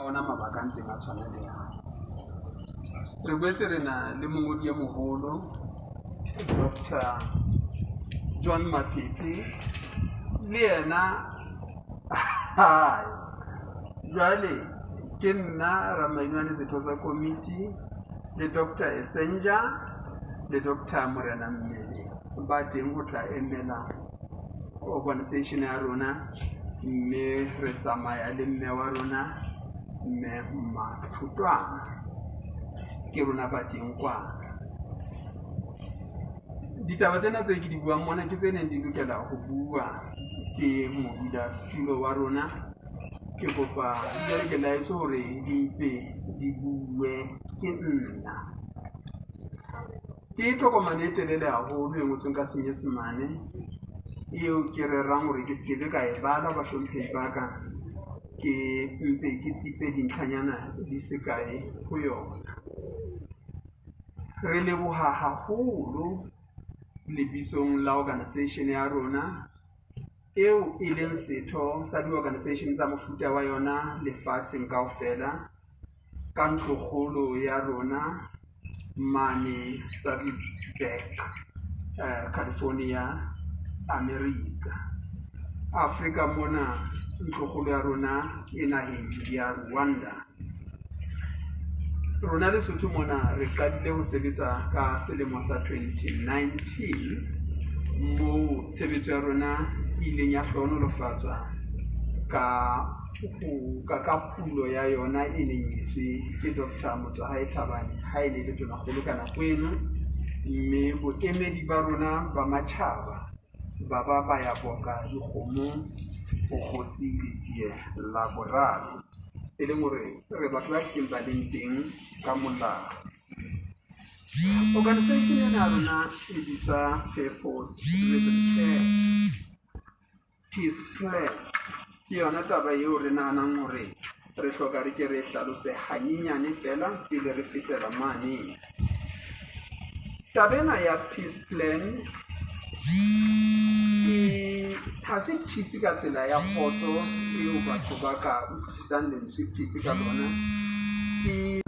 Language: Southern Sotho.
Ka ona mabaka a ntseng a tshwana le ao. Re boetse re na le mongodi e moholo Doctor John Maphephe le yena jwale ke nna Ramainwane setho sa komiti le Doctor Essenja le Doctor Morena Mmele ba teng ho tla emela organisation ya rona mme re tsamaya le mme wa rona mme Mmathotwana ke rona ba teng kwana. Ditaba tsena tse ke di buang mona ke tse neng di lokela ho bua ke modulasetulo wa rona. Ke kopa jwale ke laetswe hore di mpe di bue ke nna. Ke tokomane e telele haholo e ngotsweng ka Senyesemane eo ke rerang hore ke se ke be ka e bala bahlomphehi ba ka. Ke mpe ke tsipe dintlhanyana di se kae ho yona. Re leboha haholo lebitsong la organisation ya rona eo e leng setho sa di-organisation tsa mofuta wa yona lefatsheng kaofela ka ntlokgolo ya rona mane Saddleback, California, America. Afrika mona ntlokgolo ya rona e naheng ya Rwanda. Rona Lesotho mona re qadile ho sebetsa ka selemo sa 2019 moo tshebetso ya rona e ileng ya hlohonolofatswa ka ho ka pulo ya yona e neng e etswe ke Doctor Motswahae Thabane ha e ne e le tonakgolo ka nako eno. Mme boemedi ba rona ba matjhaba ba ba ba ya boka dikgomo ho Kgosi Letsie la boraro. E leng hore re batho ba hlileng ba leng teng ka molao. Organisation ena ya rona e bitswa Purpose Driven Care Peace Plan. Ke yona taba eo re nahanang hore re hloka re ke re hlalose hanyenyane fela pele re fetela mane. Taba ena ya peace plan e ha se peace ka tsela ya kgotso eo batho ba ka utlwisisang lentswe peace ka lona. Ke.